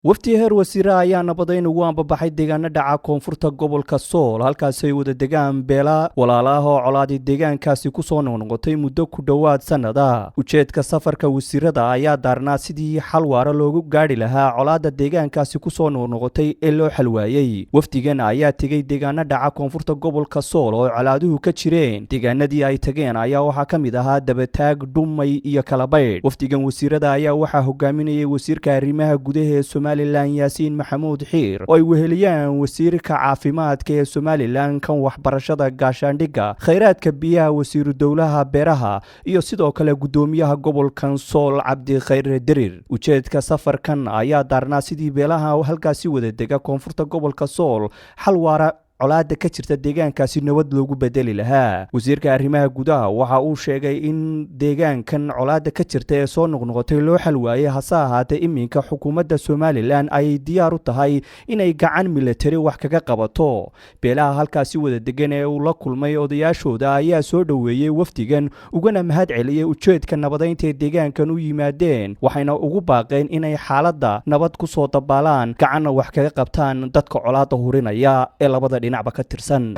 Wafdi heer wasiire ayaa nabadeyn ugu ambabaxay deegaano dhaca koonfurta gobolka Sool, halkaasi ay wada degaan beela walaalaah oo colaadi deegaankaasi kusoo noqnoqotay muddo ku dhowaad sannada. Ujeedka safarka wasiirada ayaa daarnaa sidii xal waara loogu gaadhi lahaa colaadda deegaankaasi kusoo noqnoqotay ee loo xalwaayey. Wafdigan ayaa tegey deegaano dhaca koonfurta gobolka Sool oo colaaduhu ka jireen. Deegaanadii ay tageen ayaa waxaa ka mid ahaa Dabataag, Dhumay iyo Kalabaydh. Wafdigan wasiirada ayaa waxaa hogaaminayay wasiirka arrimaha gudaha ee Somaliland, Yaasiin Maxamuud Xiir, oo ay weheliyaan wasiirka caafimaadka ee Somaliland, kan waxbarashada, gaashaandhigga, khayraadka biyaha, wasiiru dowlaha beeraha iyo sidoo kale guddoomiyaha gobolkan Sool, Cabdikhayre Derir. Ujeedka safarkan ayaa daarnaa sidii beelaha halkaasi wada dega koonfurta gobolka Sool xal waara colaada ka jirta deegaankaasi nabad loogu bedeli lahaa. Wasiirka arrimaha gudaha waxa uu sheegay in deegaankan colaada ka jirta ee soo noqnoqotay loo xal waayey, hase ahaatee iminka xukuumadda Somaliland ay diyaar u tahay inay gacan milatari wax kaga qabato. Beelaha halkaasi wada degan ee uu la kulmay odayaashooda ayaa soo dhoweeyey wafdigan, ugana mahad celiyey ujeedka nabadeynta ee deegaankan u yimaadeen, waxayna ugu baaqeen inay xaaladda nabad ku soo dabaalaan, gacanna wax kaga qabtaan dadka colaadda hurinaya ee labada dhinacba ka tirsan.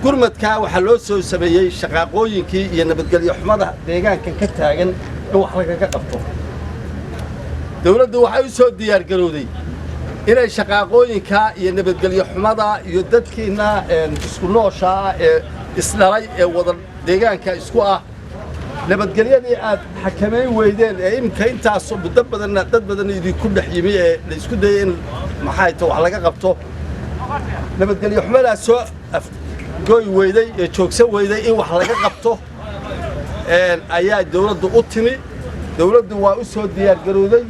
Gurmadkaa waxaa loo soo sameeyey shaqaaqooyinkii iyo nabadgelyo xumada deegaankan ka taagan in wax lagaga qabto. Dawladdu waxay u soo diyaargarowday inay shaqaaqooyinkaa iyo nabadgelyo xumada iyo dadkiinna isku nooshaa ee isdhalay ee wada deegaanka isku ah nabadgelyadii aad xakamayn weydeen ee iminka intaasoo muddo badanna dad badanna idinku dhex yimi ee la isku dayay in maxay to wax laga qabto, nabadgelyo xumadaas soo afgoy weyday ee joogsan weyday in wax laga qabto ayaa dawladdu u timi. Dawladdu waa u soo diyaargarowday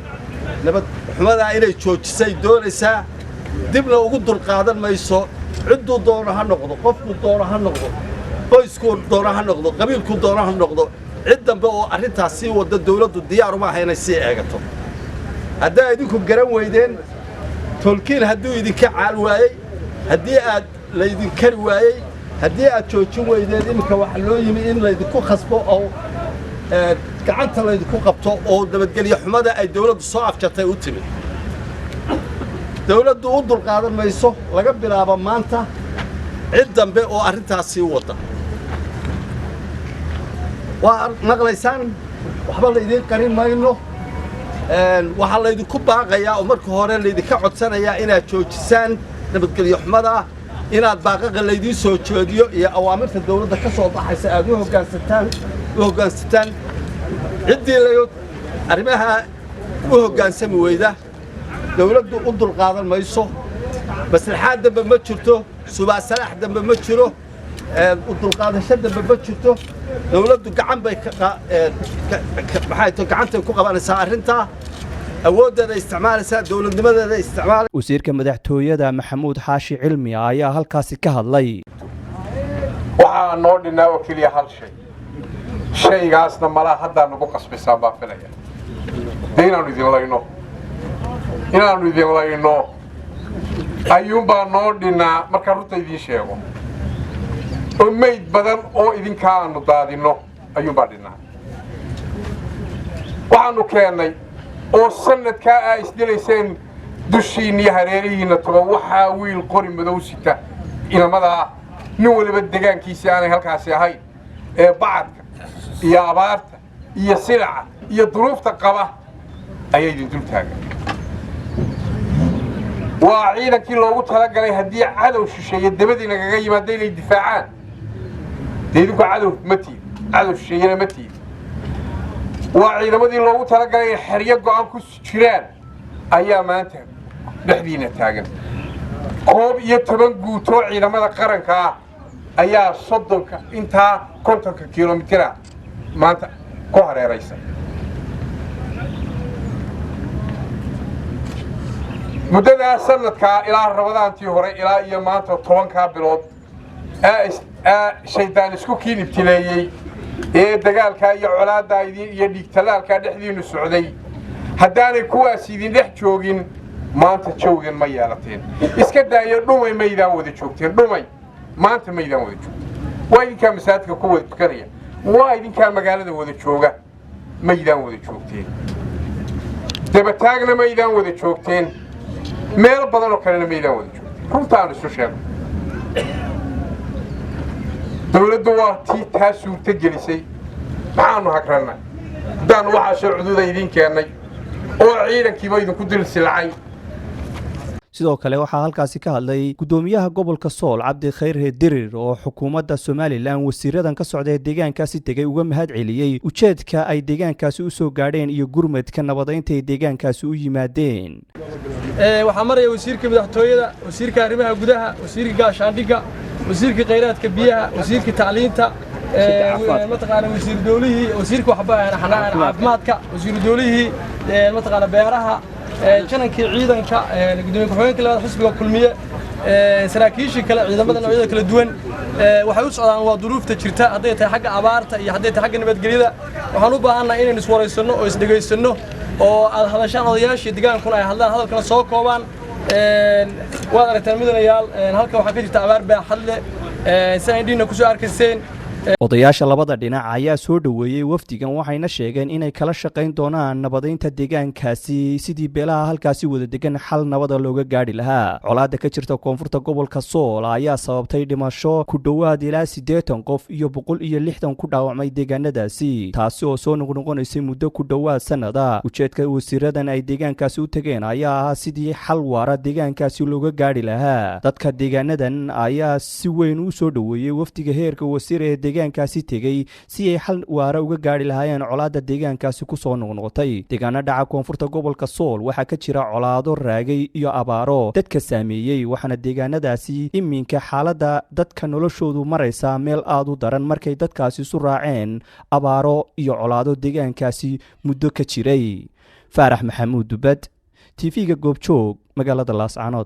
nabad xumadaa inay joojisay doonaysaa. Dibna ugu dulqaadan mayso, cidduu doono ha noqdo, qofkuu doono ha noqdo, qoyskuu doono ha noqdo, qabiilkuu doono ha noqdo, cid dambe oo arrintaas sii wadda dawladdu diyaar uma aha inay sii eegato. Haddaa idinku garan weydeen, tolkiin hadduu idinka caal waayey, haddii aad laydin kari waayey, haddii aad joojin weydeen, iminka waxaa loo yimi in laydinku khasbo oo gacanta laydinku qabto oo nabadgelyo xumada ay dawladdu soo afjartay u timid. Dawladdu u dulqaadan mayso laga bilaabo maanta cid dambe oo arrintaas sii wadda. Waa maqlaysaan, waxba laydiin qarin mayno. Waxaa laydinku baaqayaa oo marka hore laydinka codsanayaa inaad joojisaan nabadgelyo xumada, inaad baaqaqa laydiin soo jeediyo iyo awaamirta dawladda ka soo baxaysa aad u hoggaansataan, u hoggaansataan. Ciddii la arrimaha u hoggaansami weyda, dawladdu u dulqaadan mayso. Maslaxaad dambe ma jirto, subaasalaax dambe ma jiro, u dulqaadasho dambe ma jirto. Dawladdu gacan bay maxay to gacantay ku qabanaysaa arrintaa, awooddeeda isticmaalaysaa, dawladnimadeeda isticmaala. Wasiirka madaxtooyada, Maxamuud Xaashi Cilmi, ayaa halkaasi ka hadlay. Waxaa noo dhinnaa oo keliya hal shay. Shaygaasna malaa haddaa nagu qasbaysaan baan filaya, dee inaannu idin layno ayuunbaa noo dhinnaa. Markaan runta idiin sheego, oo mayd badan oo idinkaa aanu daadinno ayuunbaa dhinnaa. Waxaannu keennay oo sanadkaa aa isdilayseen dushiinna iyo hareerihiinna tuba waxaa wiil qori madow sita, inamadaa nin waliba degaankiisii aanay halkaasi ahayn ee bacadka iyo abaarta iyo silaca iyo duruufta qaba ayaa idin dul taagan. Waa ciidankii loogu talagalay haddii cadow shisheeye dabadii nagaga yimaado inay difaacaan. Dee idinku cadow ma tiid, cadow shisheeyena ma tiid. Waa ciidamadii loogu talagalay inay xeryo go'an ku jiraan ayaa maanta dhexdiina taagan. 11 guutoo ciidamada qaranka ah ayaa 30-ka intaa 50-ka kilomitira maanta ku hareeraysa. Muddadaa sanadkaa ilaa Ramadaantii hore ilaa iyo maanta 10-kaa bilood aa shaydaan isku kiin ibtileeyey ee dagaalkaa iyo colaaddaa idin iyo dhiigtalaalkaa dhexdiinnu socday, haddaanay kuwaas idin dhex joogin, maanta jawgan ma yeelateen. Iska daayo, Dhumay maydaan wada joogteen. Dhumay maanta maydaan wada joogteen. Waa idinkaa masaajidka ku wada tukanaya, waa idinkaa magaalada wada jooga. Maydaan wada joogteen. Dabataagna maydaan wada joogteen. Meelo badan oo kalena maydaan wada joogin. Runtaanu isu sheego, dawladdu waa tii taa suurto gelisay. Maxaanu hagrannay haddaannu waxaasoo cududa idiin keennay oo ciidankiiba idinku dil silcay? Sidoo kale waxaa halkaasi ka hadlay guddoomiyaha gobolka Sool, Cabdi Khayre Dirir, oo xukuumadda Somaliland wasiiradan ka socda ee deegaankaasi tegay uga mahad celiyey ujeedka ay deegaankaasi u soo gaadheen iyo gurmadka nabadaynta ay deegaankaasi u yimaadeen. Waxaa maraya wasiirka madaxtooyada, wasiirka arrimaha gudaha, wasiirka gaashaandhigga, wasiirka khayraadka biyaha, wasiirka tacliinta, mataqaana wasiir dowlihii, wasiirka caafimaadka, wasiiru dowlihii mataqaana beeraha, janankii ciidanka, gudoomiye ku-xigeenka labaad xisbiga Kulmiye, saraakiishii kale ciidamada noocyada kala duwan. Waxay u socdaan waa duruufta jirta, hadday tahay xagga abaarta iyo hadday tahay xagga nabadgelyada. Waxaan u baahannahay inaynu iswaraysanno oo isdhegaysanno oo aad hadashaan, odayaashii degaankuna ay hadlaan, hadalkana soo koobaan. Waad aragtaan, mudanayaal, halkan waxaa ka jirta abaar baaxad leh, si ay indhihiina kusoo arkayseen. Odayaasha labada dhinac ayaa soo dhoweeyey wafdigan, waxayna sheegeen inay kala shaqayn doonaan nabadaynta deegaankaasi, sidii beelaha halkaasi wada degan xal nabada looga gaadhi lahaa. Colaadda ka jirta koonfurta gobolka Sool ayaa sababtay dhimasho ku dhowaad ilaa 80 qof iyo 160 ku dhaawacmay deegaanadaasi, taasi oo soo noqnoqonaysay muddo ku dhowaad sannada. Ujeedka wasiiradan ay deegaankaasi u tegeen ayaa ahaa sidii xal waara deegaankaasi looga gaadhi lahaa. Dadka deegaanadan ayaa si weyn u soo dhoweeyey wafdiga heerka wasiir ee deegaankaasi tegey, si ay xal waara uga gaadhi lahaayeen colaadda deegaankaasi ku soo noqnoqotay. Deegaano dhaca koonfurta gobolka Sool waxaa ka jira colaado raagay iyo abaaro dadka saameeyey, waxaana deegaanadaasi iminka xaaladda dadka noloshoodu maraysaa meel aad u daran, markay dadkaasi isu raaceen abaaro iyo colaado deegaankaasi muddo ka jiray. Faarax Maxamuud Dubad, TV-ga Goobjoog, magaalada Laascanood.